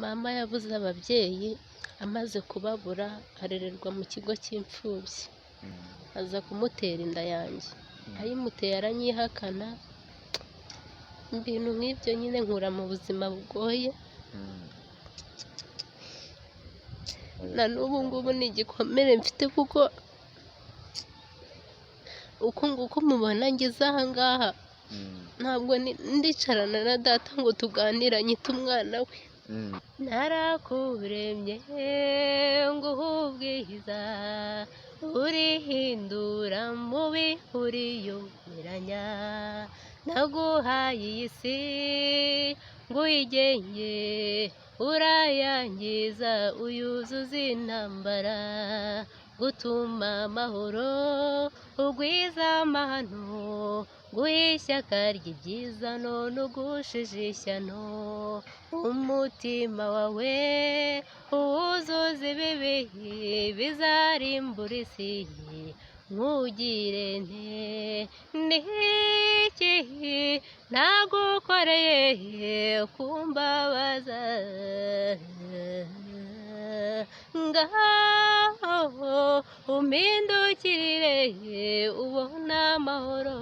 Mama yabuze ababyeyi, amaze kubabura arererwa mu kigo cy'imfubyi, aza kumutera inda yanjye, ayimuteye aranyihakana, ibintu nk'ibyo nyine nkura mu buzima bugoye, na n'ubu ngubu ni igikomere mfite kuko uku nguku mubona ngeze aha ngaha ntabwo ndicarana na data ngo tuganire anyite umwana we. Narakuremye nguhe ubwiza, urihindura mubi uriyumiranya, naguhaye iyi si ngo uyigenge, urayangiza uyuzuza intambara, gutuma amahoro ugwiza amahano, nguhe ishyaka ry'ibyiza none ugushije ishyano, umutima wawe uwuzuza ibibi bizarimbura isi, nkugire nte niki nagukoreye kumbabaza, ngaho umpindukirire ubone amahoro.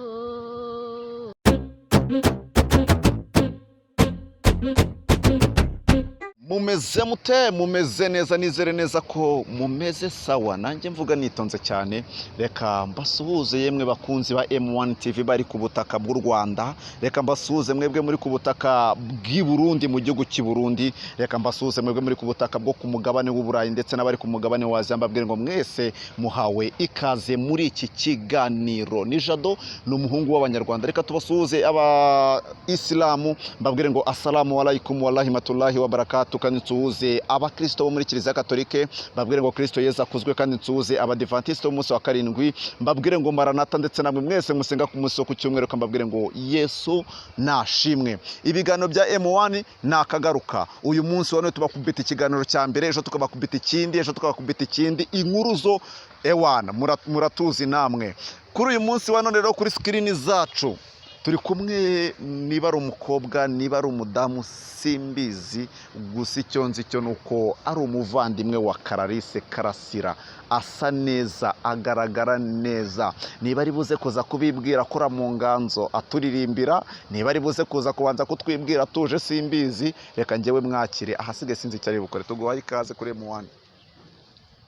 Mumeze mute? Mumeze neza? Nizere neza ko mumeze sawa. Nanjye mvuga nitonze cyane. Reka mbasuhuze yemwe bakunzi ba M1 TV bari ku butaka bw'u Rwanda, reka mbasuhuze mwebwe muri ku butaka bw'i Burundi, mu gihugu cy'i Burundi, reka mbasuhuze mwebwe muri ku butaka bwo ku mugabane w'Uburayi ndetse n'abari ku mugabane wa Aziya, mbabwire ngo mwese muhawe ikaze muri iki kiganiro. Ni Jado, ni umuhungu w'Abanyarwanda. Reka tubasuhuze aba Isilamu, mbabwire ngo assalamu alaikum warahmatullahi wabarakatuh, kandi nsuhuze abakristo bo muri Kiliziya Katolike, mbabwire ngo Kristo Yezu akuzwe, kandi nsuhuze Abadivantisite b'umunsi wa karindwi, mbabwire ngo maranata, ndetse namwe mwese musenga ku munsi wo ku cyumweru, mbabwire ngo Yesu nashimwe. Ibiganiro bya M1 nakagaruka. Uyu munsi wa none tubakubita ikiganiro cya mbere, ejo tukabakubita ikindi, ejo tukabakubita ikindi. Inkuru zo ewana muratuzi namwe. Kuri uyu munsi wa none rero, kuri screen zacu turi kumwe, niba ari umukobwa, niba ari umudamu, simbizi, gusa icyo nzi cyo ni uko ari umuvandimwe wa Clarisse Karasira. Asa neza, agaragara neza. Niba ari buze kuza kubibwira akora mu nganzo aturirimbira, niba ari buze kuza kubanza kutwibwira atuje, simbizi. Reka njyewe mwakire, ahasigaye sinzi icyo ari bukore. Tuguhaye ikaze kuri M1.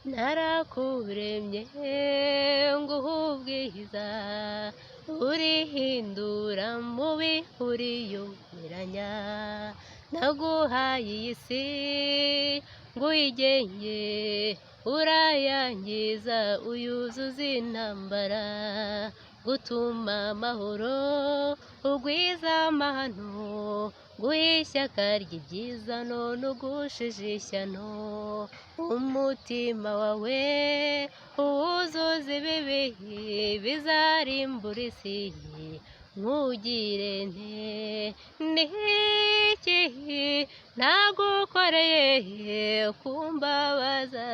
Narakuremye nguhe ubwiza, urihindura mubi uriyumiranya, naguhaye iyi si ngo uyigenge, urayangiza uyuzuza intambara, gutuma amahoro ugwiza amahano, nguhe ishyaka ry'ibyiza none ugushije ishyano, umutima wawe uwuzuza ibibi bizarimbura isi, nkugire nte niki nagukoreye kumbabaza,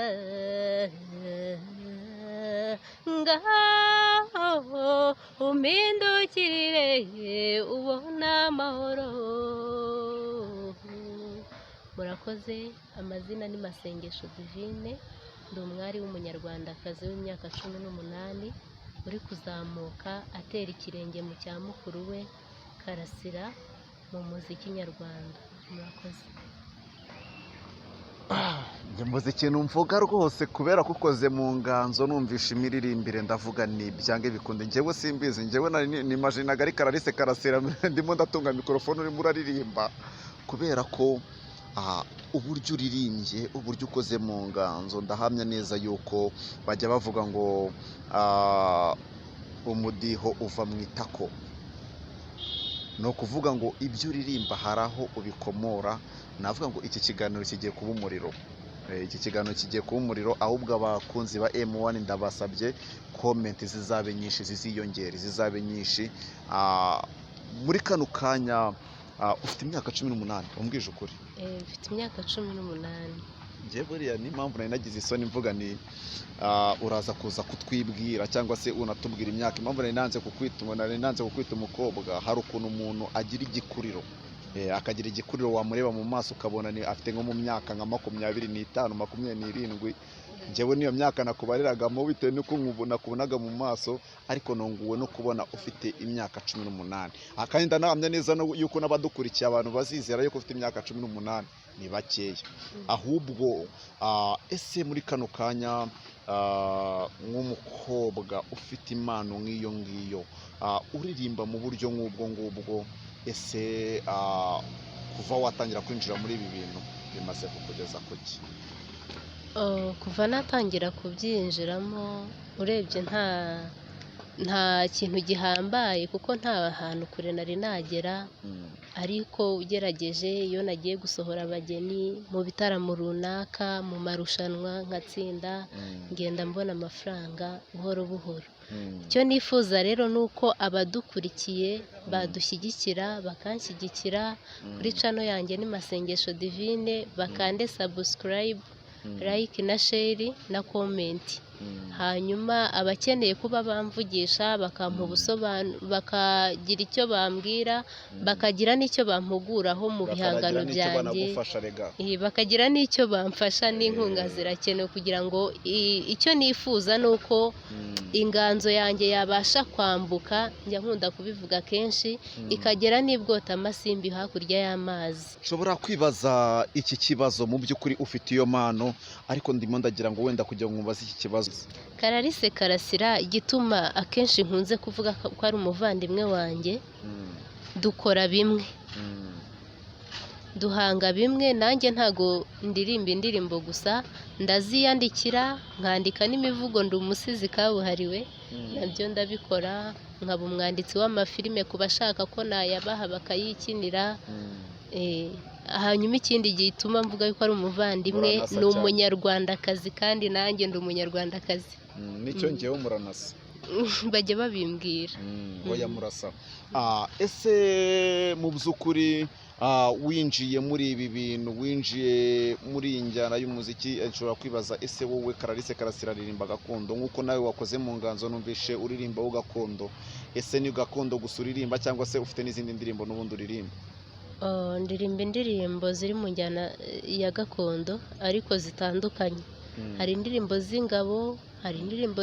ngaho umpindukirire ubone amahoro. Murakoze. Amazina ni Masengesho Divine, ndi umwari w'Umunyarwandakazi w'imyaka 18 uri kuzamuka atera ikirenge mu cya mukuru we Karasira mu muziki nyarwanda. Murakoze. Njye mbuze ikintu mvuga rwose, kubera ko ukoze mu nganzo, numvisha imiririmbire, ndavuga ni byange bikunde. Njyewe simbizi, njyewe nimaginaga ari Clarisse Karasira ndimo ndatunga mikorofone urimo uraririmba, kubera ko uburyo uririmbye, uburyo ukoze mu nganzo, ndahamya neza yuko bajya bavuga ngo umudiho uva mu itako. Ni ukuvuga ngo ibyo uririmba hari aho ubikomora. Navuga ngo iki kiganiro kigiye kuba umuriro. Iki kiganiro kigiye kuba umuriro. Ahubwo abakunzi ba M1 ndabasabye, comment zizabe nyinshi, ziziyongere, zizabe nyinshi. Muri kano kanya ufite imyaka 18, umbwije ukuri? Mfite imyaka 18. Njye buriya ni impamvu nari nagize isoni mvuga ni uraza kuza kutwibwira cyangwa se unatubwira imyaka. Impamvu nari nanze kukwita umukobwa, hari ukuntu umuntu agira igikuriro. Akagira igikuriro, wamureba mu maso ukabona ni afite nko mu myaka nka 25, 27. Njyewe niyo myaka nakubariragamo bitewe n'uko nakubonaga mu maso, ariko nunguwe no kubona ufite imyaka 18. Kandi ndanahamya neza yuko n'abadukurikiye, abantu bazizera yuko ufite imyaka 18 ni bakeya. Ahubwo ese muri kano kanya, nk'umukobwa ufite impano nk'iyo ngiyo, uririmba mu buryo nk'ubwo ngubwo, ese kuva watangira kwinjira muri ibi bintu bimaze kukugeza ku ki? Oh, kuva natangira kubyinjiramo, urebye nta kintu gihambaye, kuko nta hantu kure nari nagera. Ariko ugerageje, iyo nagiye gusohora abageni mu bitaramo runaka, mu marushanwa nkatsinda, ngenda mbona amafaranga buhoro buhoro. Icyo nifuza rero ni uko abadukurikiye badushyigikira, bakanshyigikira kuri channel yanjye ni Masengesho Divine, bakande subscribe, like na share na comment. Hanyuma abakeneye kuba bamvugisha, bakampa ubusobanuro, bakagira icyo bambwira, bakagira n'icyo bampuguraho mu bihangano Bakanagira n'icyo byanjye, banagufasha rega. Bakagira n'icyo bamfasha, n'inkunga zirakenewe kugira ngo icyo nifuza ni uko inganzo yanjye yabasha kwambuka, njya nkunda kubivuga kenshi, ikagera n'ibwotamasimbi hakurya y'amazi. Nshobora kwibaza iki kibazo, mu by'ukuri ufite iyo mpano, ariko ndimo ndagira ngo wenda kugira ngo mubaze iki kibazo. Clarisse Karasira, igituma akenshi nkunze kuvuga ko ari umuvandimwe wanjye, dukora bimwe, duhanga bimwe. Nanjye ntago ndirimba indirimbo gusa, ndaziyandikira, nkandika n'imivugo, ndi umusizi kabuhariwe, nabyo ndabikora, nkaba umwanditsi w'amafilime ku bashaka ko nayabaha bakayikinira. Hanyuma ikindi gituma mvuga yuko ari umuvandimwe, Muranasa ni cyane. umunyarwandakazi, kandi nanjye ndi umunyarwandakazi. Nicyo ngewe muranasa. Bajya babimbwira. Oya, murasa. Ese mu by'ukuri winjiye muri ibi bintu, winjiye muri iyi njyana y'umuziki, nshobora kwibaza, ese wowe Clarisse Karasira aririmba gakondo nk'uko nawe wakoze mu nganzo, numvishe uririmba wo gakondo, ese ni gakondo gusa uririmba cyangwa se ufite n'izindi ndirimbo n'ubundi uririmba? Oh, ndirimba indirimbo ziri mu njyana ya gakondo ariko zitandukanye. Hari indirimbo z'ingabo, hari indirimbo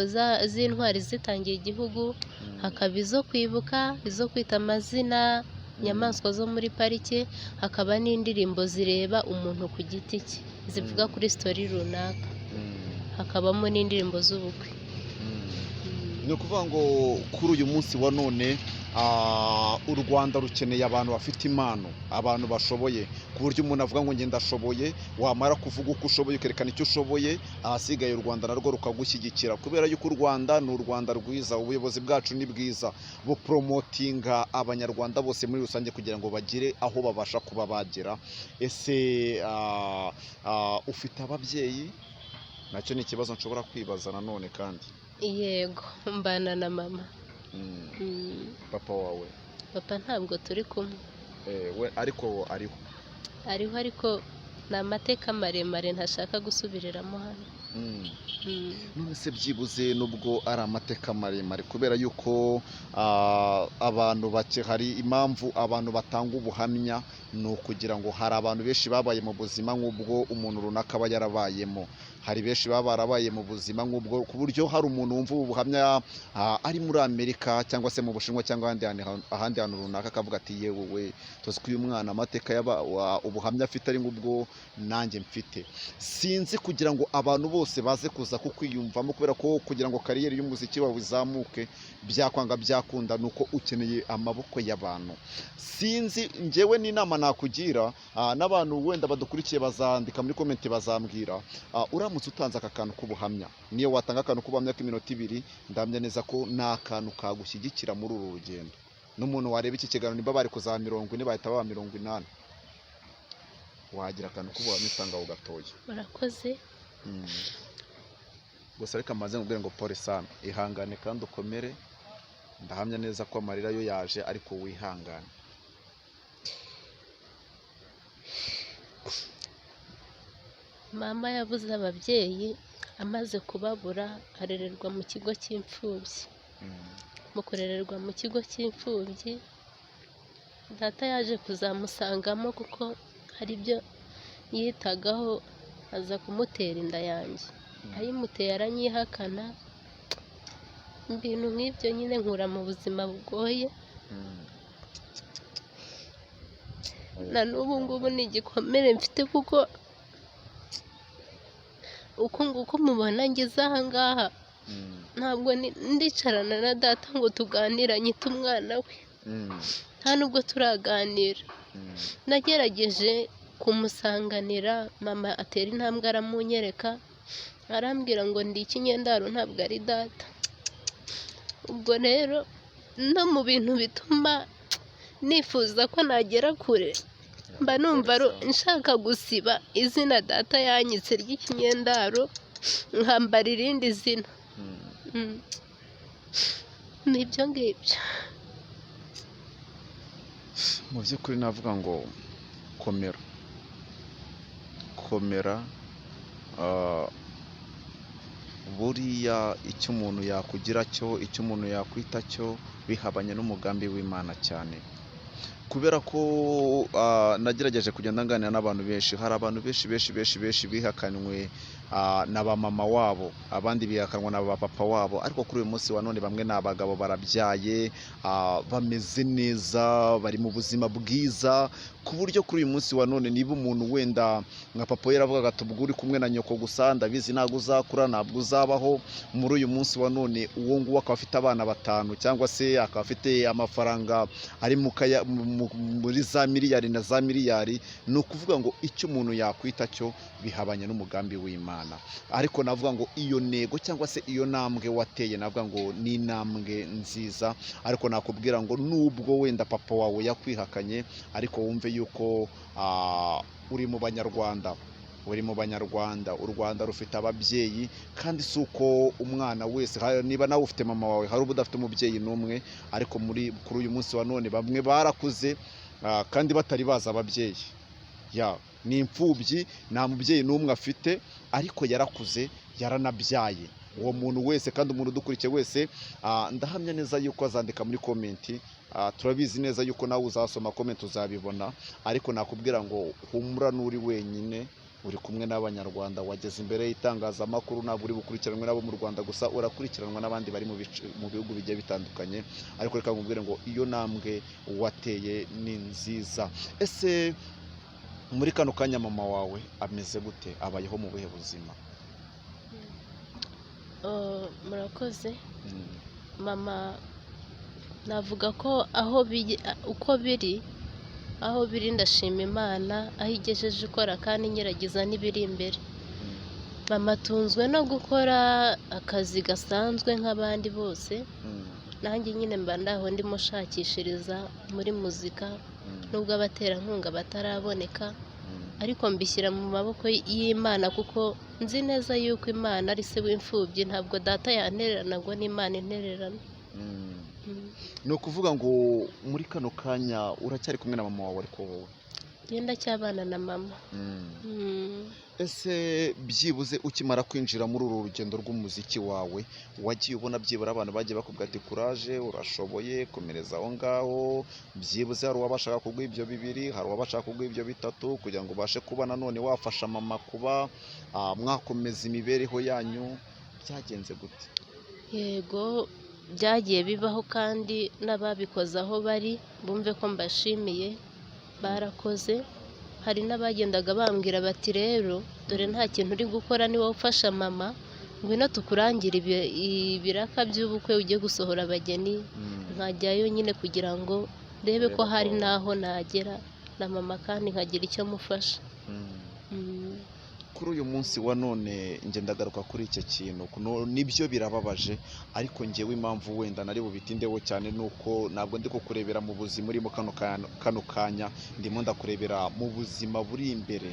z'intwari zitangiye igihugu, hakaba izo kwibuka, izo kwita amazina inyamaswa zo muri parike, hakaba n'indirimbo zireba umuntu ku giti cye, zivuga kuri story runaka, hakabamo n'indirimbo z'ubukwe. Ni ukuvuga ngo kuri uyu munsi wa none, u Rwanda rukeneye abantu bafite impano, abantu bashoboye, ku buryo umuntu avuga ngo njye ndashoboye, wamara kuvuga uko ushoboye, ukerekana icyo ushoboye, ahasigaye u Rwanda narwo rukagushyigikira, kubera yuko u Rwanda ni u Rwanda rwiza, ubuyobozi bwacu ni bwiza, buporomotinga abanyarwanda bose muri rusange kugira ngo bagere aho babasha kuba bagera. Ese ufite ababyeyi? Nacyo ni ikibazo nshobora kwibaza nanone kandi. Yego, mbana na mama. Papa wawe? Papa ntabwo turi kumwe. We ariko ariho? Ariho, ariko ni amateka maremare ntashaka gusubiriramo hano. None se byibuze, nubwo ari amateka maremare, kubera yuko abantu bake, hari impamvu abantu batanga ubuhamya, ni ukugira ngo hari abantu benshi babaye mu buzima nk'ubwo umuntu runaka aba yarabayemo, hari benshi baba barabaye mu buzima nk'ubwo, ku buryo hari umuntu wumva ubu buhamya ari muri Amerika cyangwa se mu Bushinwa cyangwa ahandi hantu runaka, akavuga ati yewe we, tuzi ko uyu mwana amateka ubuhamya afite ari nk'ubwo nanjye mfite. Sinzi, kugira ngo abantu bose baze kuza kukwiyumvamo, kubera ko kugira ngo career y'umuziki wawe izamuke, byakwanga byakunda, ni uko ukeneye amaboko y'abantu. Sinzi, njyewe n'inama nakugira, n'abantu wenda badukurikiye bazandika muri comment bazambwira, uramutse utanze aka kantu k'ubuhamya, niyo watanga akantu k'ubuhamya k'iminota 2, ndamya neza ko ni akantu kagushyigikira muri uru rugendo, n'umuntu wareba iki kiganiro, nimba bari kuzaba 40 bahita baba 80. Wagira akantu k'ubuhamya utanga aho gatoya. Murakoze. Gusa reka mbanze nkubwire ngo pole sana, ihangane kandi ukomere, ndahamya neza ko amarira yo yaje, ariko wihangane. Mama yabuze ababyeyi, amaze kubabura arererwa mu kigo cy'imfubyi. Mu kurererwa mu kigo cy'imfubyi, Data yaje kuzamusangamo kuko hari ibyo yitagaho, aza kumutera inda yanjye. Ayimuteye aranyihakana, ibintu nk'ibyo nyine nkura mu buzima bugoye. Na n'ubu ngubu ni igikomere mfite, kuko uku nguku mubona ngeze aha ngaha, ntabwo ndicarana na data ngo tuganire anyite umwana we, nta nubwo turaganira. Nagerageje kumusanganira, mama atera intambwe aramunyereka, arambwira ngo ndi ikinyendaro ntabwo ari data. Ubwo rero no mu bintu bituma nifuza ko nagera kure, mba numva nshaka gusiba izina data yanyitse ry'ikinyendaro, nkambara irindi zina. Ni ibyo ngibyo. Mu by'ukuri navuga ngo komera, komera. Buriya icyo umuntu yakugira cyo, icyo umuntu yakwita cyo, bihabanye n'umugambi w'Imana cyane. Kubera ko nagerageje kugenda nganira n'abantu benshi, hari abantu benshi benshi benshi benshi bihakanywe na ba mama wabo, abandi bihakanwa na ba papa wabo, ariko kuri uyu munsi wa none bamwe ni abagabo barabyaye, bameze neza, bari mu buzima bwiza, ku buryo kuri uyu munsi wa none niba umuntu wenda nka papa we yaravugaga ati ubwo uri kumwe na nyoko gusa ndabizi ntabwo uzakura, ntabwo uzabaho, muri uyu munsi wa none uwo nguwo akaba afite abana 5 cyangwa se akaba afite amafaranga ari muri za miliyari na za miliyari, ni ukuvuga ngo icyo umuntu yakwita cyo bihabanye n'umugambi w'Imana. Ariko navuga ngo iyo ntego cyangwa se iyo ntambwe wateye, navuga ngo ni intambwe nziza, ariko nakubwira ngo nubwo wenda papa wawe yakwihakanye, ariko wumve yuko uri mu Banyarwanda, uri mu Banyarwanda, u Rwanda rufite ababyeyi, kandi si uko umwana wese, niba nawe ufite mama wawe, hari uba udafite umubyeyi n'umwe, ariko kuri uyu munsi wa none bamwe barakuze kandi batari bazi ababyeyi. Ya, ni imfubyi, nta mubyeyi n'umwe afite, ariko yarakuze, yaranabyaye. Uwo muntu wese kandi umuntu udukurikiye wese, ndahamya neza yuko azandika muri komenti, turabizi neza yuko nawe uzasoma komenti uzabibona, ariko nakubwira ngo humura n'uri wenyine, uri kumwe n'Abanyarwanda, wageze imbere y'itangazamakuru, ntabwo uri bukurikiranwe n'abo mu Rwanda gusa, urakurikiranwa n'abandi bari mu bihugu bigiye bitandukanye, ariko reka nkubwire ngo iyo ntambwe wateye ni nziza. Ese muri kano kanya mama wawe ameze gute? Abayeho mu buhe buzima? Murakoze. Mama navuga ko aho uko biri, aho biri ndashima Imana, aho igejeje ikora kandi ngerageza n'ibiri imbere. Mama atunzwe no gukora akazi gasanzwe nk'abandi bose, nanjye nyine mba ndaho ndimo nshakishiriza muri muzika, nubwo abaterankunga bataraboneka, ariko mbishyira mu maboko y'Imana, kuko nzi neza yuko Imana ari se w'imfubyi, ntabwo data yantererana ngo n'Imana intererana. Ni ukuvuga ngo muri kano kanya uracyari kumwe na mama wawe, ariko wowe ngenda cyabana na mama. Ese byibuze ukimara kwinjira muri uru rugendo rw'umuziki wawe, wagiye ubona byibura abantu bagiye bakubwira ati kuraje, urashoboye, komereza aho ngaho, byibuze hari uwabashaka kuguha ibyo 2, hari uwabashaka kuguha ibyo 3, kugira ngo ubashe kuba nanone wafasha mama kuba mwakomeza imibereho yanyu, byagenze gute? Yego, byagiye bibaho, kandi n'ababikoze aho bari bumve ko mbashimiye, barakoze. Hari n'abagendaga bambwira bati rero dore nta kintu uri gukora, ni wowe ufasha mama, ngwino tukurangire ibiraka by'ubukwe ujye gusohora abageni, nkajyayo nyine kugira ngo ndebe ko hari n'aho nagera na mama kandi nkagira icyo mufasha. Kuri uyu munsi wa none njye ndagaruka kuri icyo kintu, nibyo birababaje, ariko njyewe impamvu wenda nari bubitindeho cyane nuko ntabwo ndi kukurebera mu buzima urimo kano kanya, ndimo ndakurebera mu buzima buri imbere.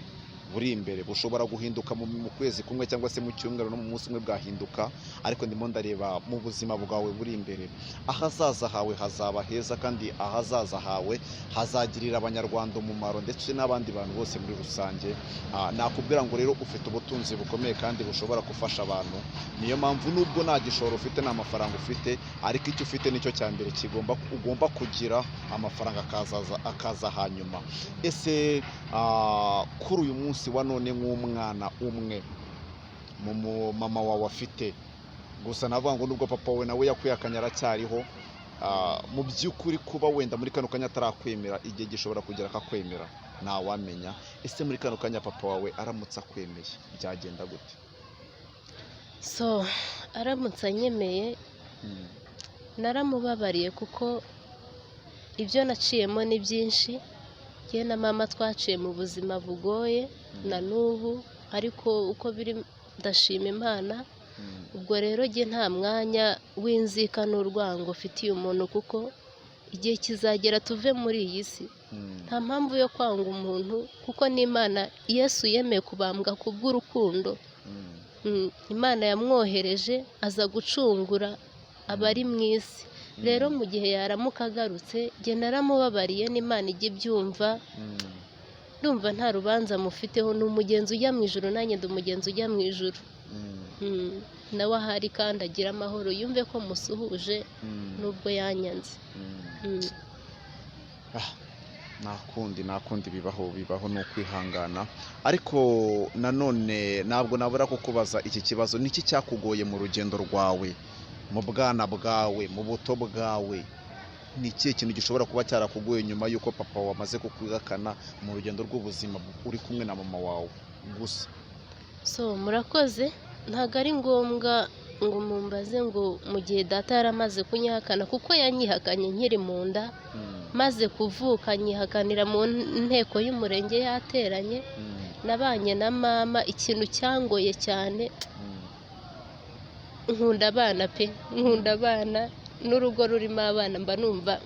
Buri imbere bushobora guhinduka mu kwezi kumwe cyangwa se mu cyumweru no mu munsi umwe bwahinduka, ariko ndimo ndareba mu buzima bwawe buri imbere. Ahazaza hawe hazaba heza, kandi ahazaza hawe hazagirira Abanyarwanda umumaro ndetse n'abandi bantu bose muri rusange. Nakubwira ngo rero ufite ubutunzi bukomeye kandi bushobora gufasha abantu. Niyo mpamvu nubwo nta gishoro ufite, nta mafaranga ufite, ariko icyo ufite nicyo cya mbere kigomba ugomba kugira, amafaranga akaza hanyuma. Ese kuri uyu munsi wa none, nk'umwana umwe mu mama wawe afite gusa, navuga ngo nubwo papa wawe nawe yakwihakanye aracyariho, mu by'ukuri kuba wenda muri kano kanya atarakwemera, igihe gishobora kugera akakwemera, ntawamenya. Ese muri kano kanya papa wawe aramutse akwemeye byagenda gute? So, aramutse anyemeye, naramubabariye kuko ibyo naciyemo ni byinshi. Njye na mama twaciye mu buzima bugoye na n'ubu, ariko uko biri ndashima Imana. Ubwo rero njye nta mwanya w'inzika n'urwango mfitiye umuntu, kuko igihe kizagera tuve muri iyi si. Nta mpamvu yo kwanga umuntu, kuko n'Imana, Yesu yemeye kubambwa kubw'urukundo. Imana yamwohereje aza gucungura abari mu isi. Rero mu gihe yaramuka agarutse, njye naramubabariye, n'Imana ijya ibyumva. Ndumva nta rubanza mufiteho. Ni umugenzi ujya mu ijuru, nanjye ndi umugenzi ujya mu ijuru. Nawe ahari kandi agira amahoro, yumve ko musuhuje nubwo yanyanze. Nta kundi, bibaho, ni ukwihangana. Ariko nanone ntabwo nabura kukubaza iki kibazo: niki cyakugoye mu rugendo rwawe, mu bwana bwawe, mu buto bwawe? Ni ikihe kintu gishobora kuba cyarakugoye nyuma y'uko papa wamaze kukwihakana, mu rugendo rw'ubuzima uri kumwe na mama wawe gusa? So, murakoze. Ntabwo ari ngombwa ngo mumbaze ngo mu gihe data yaramaze kunyihakana, kuko yanyihakanye nkiri mu nda. Maze kuvuka nyihakanira mu nteko y'umurenge yateranye. Nabanye na mama. Ikintu cyangoye cyane, nkunda abana pe, nkunda abana n'urugo rurimo abana, mba numva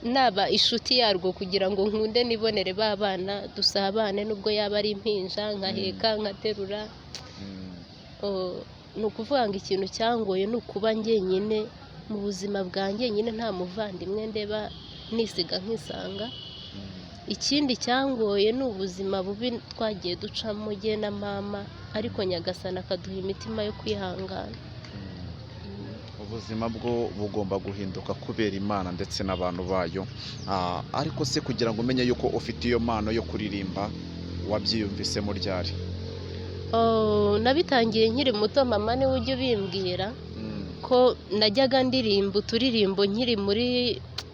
naba inshuti yarwo kugira ngo nkunde nibonere ba bana, dusabane, nubwo yaba ari impinja, nkaheka, nkaterura. Oh, ni ukuvuga ngo ikintu cyangoye ni ukuba njyenyine mu buzima bwanjye nyine, nta muvandimwe ndeba, nisiga nkisanga. Ikindi cyangoye ni ubuzima bubi twagiye ducamo jye na mama, ariko Nyagasani akaduha imitima yo kwihangana. Ubuzima bwo bugomba guhinduka kubera Imana ndetse n'abantu bayo. Ariko se kugira ngo umenye yuko ufite iyo mpano yo kuririmba, wabyiyumvisemo ryari? Oh, nabitangiye nkiri muto. Mama niwe ujya ubimbwira ko najyaga ndirimba uturirimbo nkiri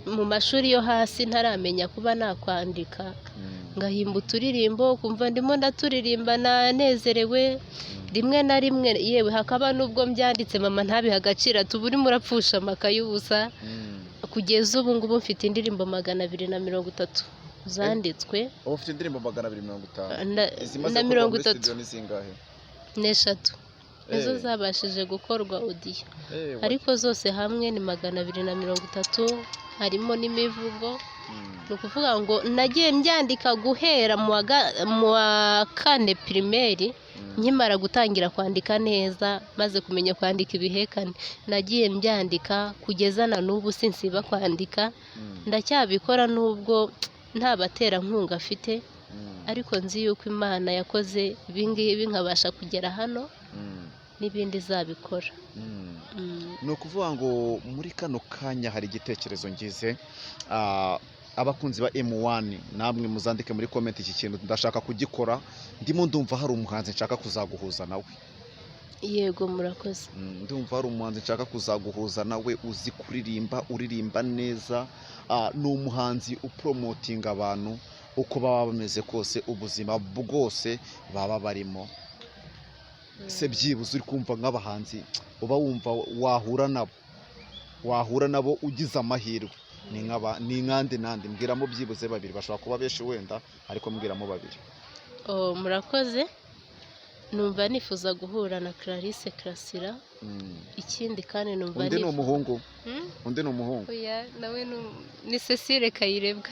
mu mashuri yo hasi, ntaramenya kuba nakwandika, ngahimba uturirimbo, kumva ndimo ndaturirimba nanezerewe. Rimwe na rimwe yewe hakaba n'ubwo mbyanditse mama ntabihe agaciro, ati uba urimo urapfusha amakaye ubusa. Kugeza ubu ngubu mfite indirimbo 230 zanditswe. Ubu ufite indirimbo 250? Izimaze na gukorwa mirongo muri itatu studio ni zingahe? N'eshatu nizo zabashije gukorwa audio, ariko zose hamwe ni 230, harimo n'imivugo. Ni ukuvuga ngo nagiye mbyandika guhera mu wa kane primaire, nkimara gutangira kwandika neza, maze kumenya kwandika ibihekane, nagiye mbyandika kugeza na n'ubu sinsiba kwandika. Ndacyabikora nubwo nta baterankunga afite, ariko nzi yuko Imana yakoze ibingibi nkabasha kugera hano, n'ibindi izabikora. Ni ukuvuga ngo muri kano kanya hari igitekerezo ngize. Abakunzi ba M1, namwe muzandike muri comment iki kintu ndashaka kugikora. Ndimo ndumva hari umuhanzi nshaka kuzaguhuza nawe. Yego, murakoze. Ndumva hari umuhanzi nshaka kuzaguhuza nawe, uzi kuririmba, uririmba neza. Ni umuhanzi upromotinga abantu uko baba bameze kose, ubuzima bwose baba barimo. Se byibuze uri kumva nk'abahanzi uba wumva wahura nabo ugize amahirwe ni nk'aba, ni nkande nande? Mbwiramo byibuze babiri, bashobora kuba benshi wenda, ariko mbwiramo babiri. Oh, murakoze. Numva nifuza guhura na Clarisse Karasira. Ikindi kandi numva Undi ni umuhungu? Hmm? Undi ni umuhungu? Oya, nawe ni Cecile Kayirebwa.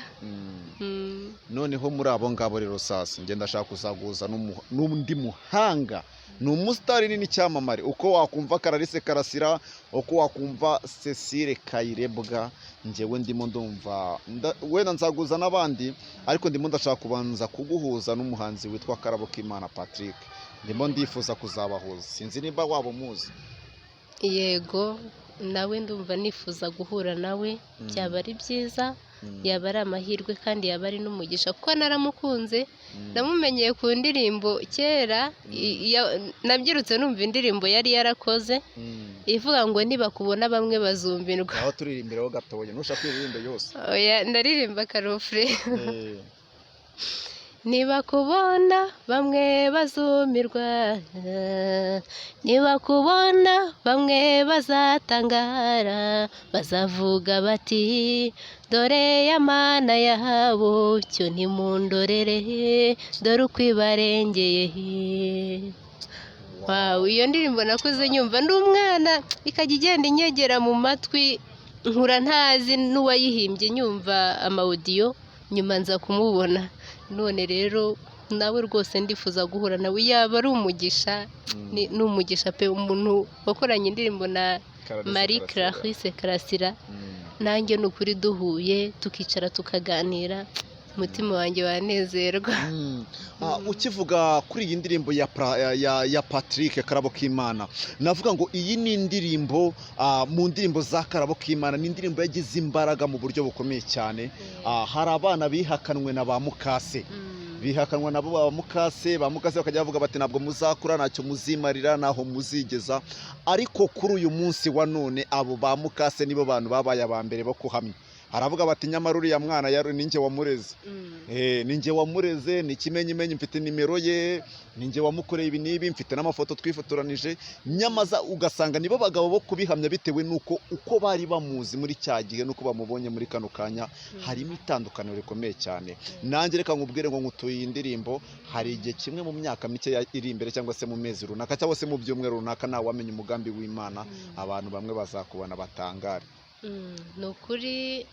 Noneho muri abo ngabo rero, sasa ngenda ndashaka kuzaguza n'undi muhanga, ni umusitari nini cyamamare. Uko wakumva Clarisse Karasira, uko wakumva Cecile Kayirebwa, njyewe ndimo ndumva wenda nzaguza n'abandi, ariko ndimo ndashaka kubanza kuguhuza n'umuhanzi witwa Karabo K'Imana Patrick. Ndimo ndifuza kuzabahuza, sinzi nimba waba umuzi. Yego, nawe ndumva nifuza guhura nawe. Byaba ari byiza, yaba ari amahirwe kandi yaba ari n'umugisha, kuko naramukunze. Namumenyeye ku ndirimbo kera, nabyirutse numva indirimbo yari yarakoze ivuga ngo "Nibakubona bamwe bazumirwa". Aho turirimbiraho gatoya, ntushaka kuririmba yose? Oya, ndaririmba akarofure. Nibakubona bamwe bazumirwa, nibakubona bamwe bazatangara, bazavuga bati "Dore ya Mana yabo, cyo ntimundorere, dore uko ibarengeye". Wow, iyo ndirimbo nakuze nyumva ndi umwana, ikajya igenda inyegera mu matwi, nkura ntazi n'uwayihimbye, nyumva ama audio, nyuma nza kumubona. None rero nawe rwose ndifuza guhura nawe, yaba ari umugisha. Ni umugisha pe, umuntu wakoranye indirimbo na Marie Clarisse Karasira. Nanjye ni ukuri duhuye tukicara tukaganira, umutima wanjye wanezerwa. Ukivuga kuri iyi ndirimbo ya Patrick Karabo K'Imana, navuga ngo iyi ni indirimbo, mu ndirimbo za Karabo K'Imana, ni indirimbo yagize imbaraga mu buryo bukomeye cyane. Hari abana bihakanwe na ba mukase, bihakanwa nabo ba mukase, ba mukase bakajya bavuga bati "Ntabwo muzakura, ntacyo muzimarira, ntaho muzigeza". Ariko kuri uyu munsi wa none abo ba mukase nibo bantu babaye aba mbere bo kuhamya. Haravuga bati "Nyamara uriya mwana yari ninjye wamureze. Ninjye wamureze, ni ikimenyimenyi mfite nimero ye, ninjye wamukoreye ibi n'ibi, mfite n'amafoto twifotoranije". Nyamaza ugasanga nibo bagabo bo kubihamya, bitewe n'uko uko bari bamuzi muri cya gihe n'uko bamubonye muri kano kanya harimo itandukaniro rikomeye cyane. Nanjye reka nkubwire ngo ngutuye iyi ndirimbo. Hari igihe kimwe mu myaka mike iri imbere, cyangwa se mu mezi runaka, cyangwa se mu byumweru runaka, ntawe wamenya umugambi w'Imana, abantu bamwe bazakubona batangare. Ni ukuri,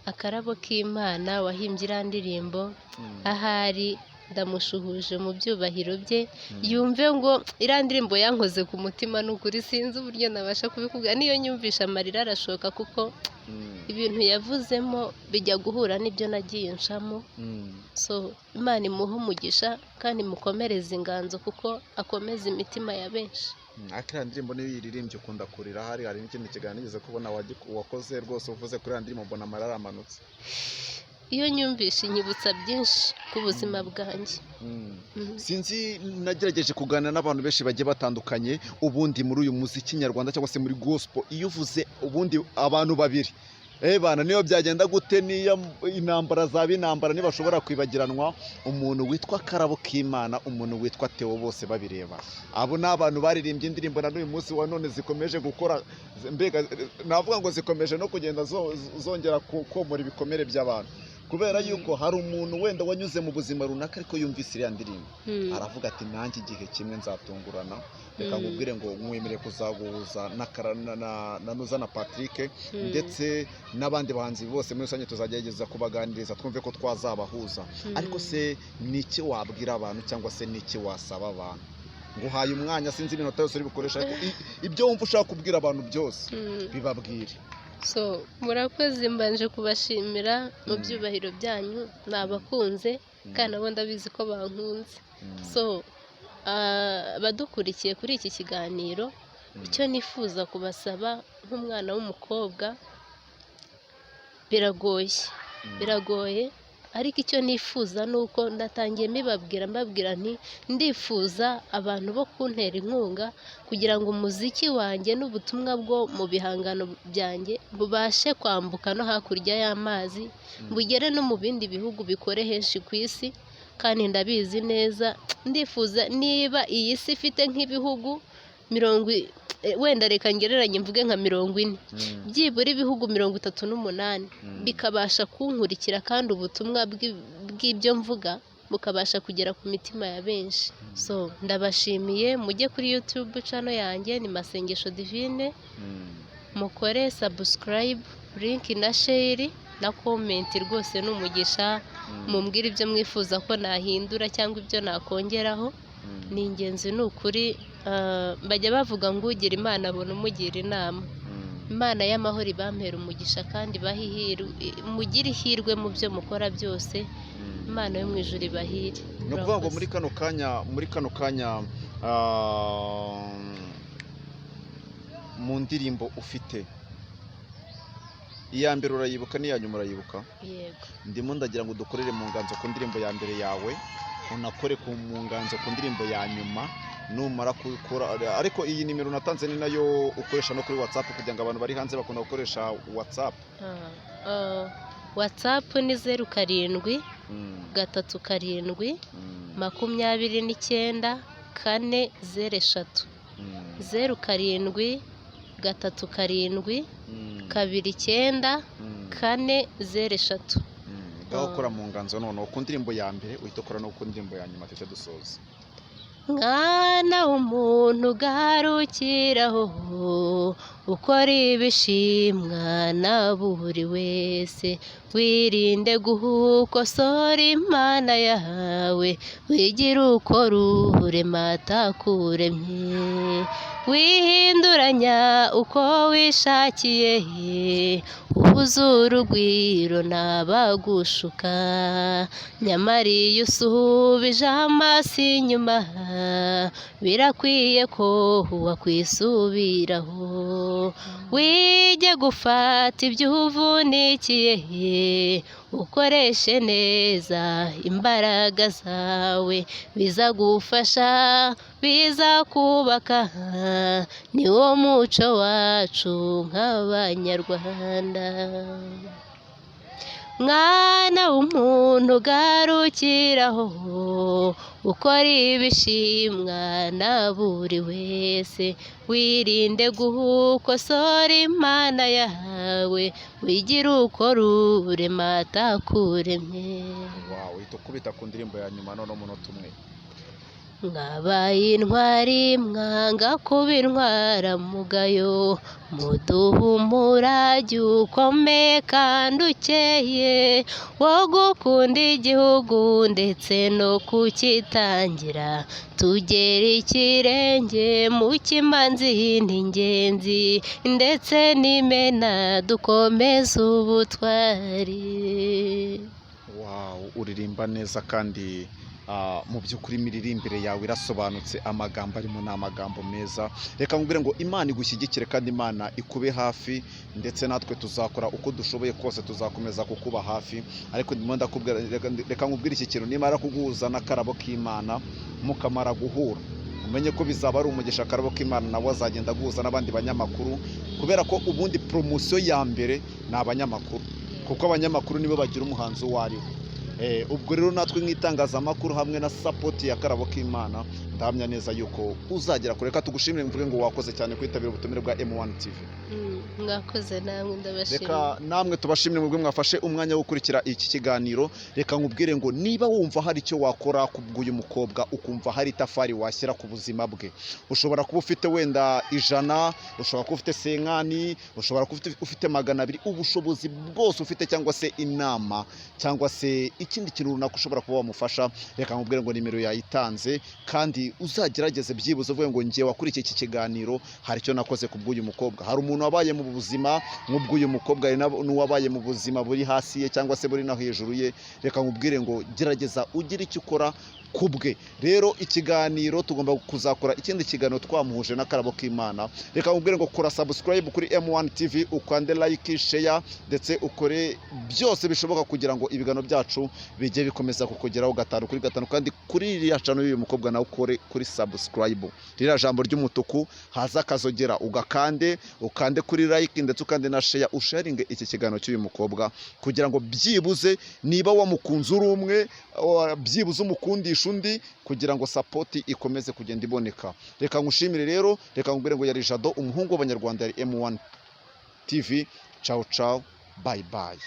Akarabo k'Imana wahimbye iriya ndirimbo, ahari ndamushuhuje mu byubahiro bye, yumve ngo iriya ndirimbo yankoze ku mutima. Ni ukuri sinzi uburyo nabasha kubikubwira, niyo nyumvisha amarira arashoka, kuko ibintu yavuzemo bijya guhura n'ibyo nagiye ncamo. So Imana imuhe umugisha kandi imukomereze inganzo, kuko akomeza imitima ya benshi. Ariko iriya ndirimbo niyo uyiririmbye ukunda kurira. Hari n'ikindi kiganiro nigeze kubona wakoze rwose, uvuze kuri iriya ndirimbo mbona amarira aramanutse. Iyo nyumvishe inyibutsa byinshi ku buzima bwanjye. Sinzi, nagerageje kuganira n'abantu benshi bagiye batandukanye. Ubundi muri uyu muziki nyarwanda cyangwa se muri gospel, iyo uvuze ubundi abantu babiri, bana, niyo byagenda gute, niyo intambara zaba intambara, ntibashobora kwibagiranwa: umuntu witwa Karabo K'Imana, umuntu witwa Theo Bose Babireba. Abo ni abantu baririmbye indirimbo na n'uyu munsi wa none zikomeje gukora, mbega navuga ngo zikomeje no kugenda zongera komora ibikomere by'abantu, kubera yuko hari umuntu wenda wanyuze mu buzima runaka, ariko yumvise iriya ndirimbo aravuga ati "Nanjye igihe kimwe nzatungurana". Reka nkubwire ngo nkwemereye kuzaguhuza na Nuza na Patrick, ndetse n'abandi bahanzi bose muri rusange. Tuzagerageza kubaganiriza twumve ko twazabahuza. Ariko se ni iki wabwira abantu, cyangwa se ni iki wasaba abantu? Nguhaye umwanya, sinzi iminota yose uri bukoresha, ariko ibyo wumva ushaka kubwira abantu byose, bibabwire. So murakoze, mbanje kubashimira mu byubahiro byanyu, nabakunze kandi nabo ndabizi ko bankunze. So abadukurikiye kuri iki kiganiro, icyo nifuza kubasaba nk'umwana w'umukobwa, biragoye, biragoye, ariko icyo nifuza ni uko ndatangiye mbibabwira, mbabwira nti ndifuza abantu bo kuntera inkunga kugira ngo umuziki wanjye n'ubutumwa bwo mu bihangano byanjye bubashe kwambuka no hakurya y'amazi, bugere no mu bindi bihugu, bikore henshi ku isi. Kandi ndabizi neza, ndifuza niba iyi si ifite nk'ibihugu mirongo wenda reka ngereranye mvuge nka 40, byibura ibihugu 38 bikabasha kunkurikira, kandi ubutumwa bw'ibyo mvuga. bukabasha kugera ku mitima ya benshi. So ndabashimiye, mujye kuri YouTube channel yanjye ni Masengesho Divine, mukore subscribe, link na share na comment, rwose ni umugisha. Mumbwire ibyo mwifuza ko nahindura cyangwa ibyo nakongeraho, ni ingenzi, ni ukuri. Bajya bavuga ngo ugira Imana abona umugira inama. Imana y'amahoro ibampera umugisha kandi ibahe ihirwe, mugire ihirwe mu byo mukora byose. Imana yo mu ijuru ibahire. Ni ukuvuga ngo Murakoze. muri kano kanya, mu ndirimbo ufite, iya mbere urayibuka n'iya nyuma urayibuka? Yego. Ndimo ndagira ngo dukorere mu nganzo ku ndirimbo ya mbere yawe, unakore mu nganzo ku ndirimbo ya nyuma. Numara gukora, ariko iyi nimero natanze ni nayo ukoresha no kuri WhatsApp, kugira ngo abantu bari hanze bakunda gukoresha WhatsApp? WhatsApp ni 07 37 29 4 0 3. 07 37 29 4 0 3. Ngaho ukora mu nganzo noneho ku ndirimbo ya mbere, uhita ukora no ku ndirimbo ya nyuma, tuhite dusoza. Mwana w'umuntu, garukiraho ukora ibishimwa na buri wese, wirinde guhukosora Imana yawe, wigire uko Rurema atakuremye, wihinduranya uko wishakiye, uhuze urugwiro n'abagushuka. Nyamara iyo usubije amaso inyuma, birakwiye ko wakwisubiraho, wige gufata ibyo uvunikiye, ukoreshe neza imbaraga zawe, bizagufasha, bizakubaka, niwo muco wacu nk'Abanyarwanda. Mwana w'umuntu, garukiraho ukora ibishimwa na buri wese, wirinde guhukosora Imana yawe, wigire uko Rurema atakuremye. Wawe uhita ukubita ku ndirimbo ya nyuma noneho umunota umwe. Mwabaye intwari mwanga kuba intwaramugayo, muduha umurage ukomeye kandi ukeye wo gukunda igihugu ndetse no kucyitangira, tugera ikirenge mu cy'imanzi n'ingenzi ndetse n'imena, dukomeze ubutwari. Wow, uririmba neza kandi mu by'ukuri imiririmbire yawe irasobanutse, amagambo arimo ni amagambo meza. Reka nkubwire ngo Imana igushyigikire kandi Imana ikube hafi, ndetse natwe tuzakora uko dushoboye kose, tuzakomeza kukuba hafi. Ariko ndimo ndakubwira, reka nkubwire iki kintu: nimara kuguhuza n'akarabo k'Imana, mukamara guhura, umenye ko bizaba ari umugisha. Akarabo k'Imana nawe azagenda aguhuza n'abandi banyamakuru, kubera ko ubundi poromosiyo ya mbere ni abanyamakuru, kuko abanyamakuru nibo bagira umuhanzi uwo ari we. Ubwo rero natwe nk'itangazamakuru hamwe na support ya Karabo k'Imana, ndahamya neza yuko uzagera kure. Reka tugushimire, mvuge ngo wakoze cyane kwitabira ubutumire bwa M1 TV. Mwakoze namwe, ndabashimiye. Reka namwe tubashimire mubwo mwafashe umwanya wo gukurikira iki kiganiro. Reka nkubwire ngo niba wumva hari icyo wakora ku bw'uyu mukobwa, ukumva hari itafari washyira ku buzima bwe, ushobora kuba ufite wenda 100, ushobora kuba ufite 50, ushobora kuba ufite 200, ubushobozi bwose ufite, cyangwa se inama, cyangwa se ikindi kintu runaka ushobora kuba wamufasha, reka nkubwire ngo nimero yayitanze, kandi uzagerageze byibuze uvuge ngo ngiye wakurikiye iki kiganiro, hari icyo nakoze ku bw'uyu mukobwa. Hari umuntu wabaye mu buzima nk'ubw'uyu mukobwa, hari n'uwabaye mu buzima buri hasi ye cyangwa se buri no hejuru ye. Reka nkubwire ngo gerageza ugire icyo ukora ku bwe. Rero ikiganiro tugomba kuzakora ikindi kiganiro twamuhuje n'akarabo k'Imana. Reka nkubwire ngo kora subscribe kuri M1 TV, ukande like, share, ndetse ukore byose bishoboka kugira ngo ibiganiro byacu bijye bikomeza kukugeraho gatanu kuri gatanu. Kandi kuri iriya channel y'uyu mukobwa nawe ukore kuri subscribe, ririya jambo ry'umutuku haza akazogera ugakande, ukande kuri like, ndetse ukande na share, usharinge iki kiganiro cy'uyu mukobwa, kugira ngo byibuze niba wamukunze uri umwe, byibuze umukundisha undi, kugira ngo support ikomeze kugenda iboneka. Reka nkushimire rero, reka nkubwire ngo yari Jado, umuhungu w'Abanyarwanda, yari M1 TV. Ciao ciao, bye bye.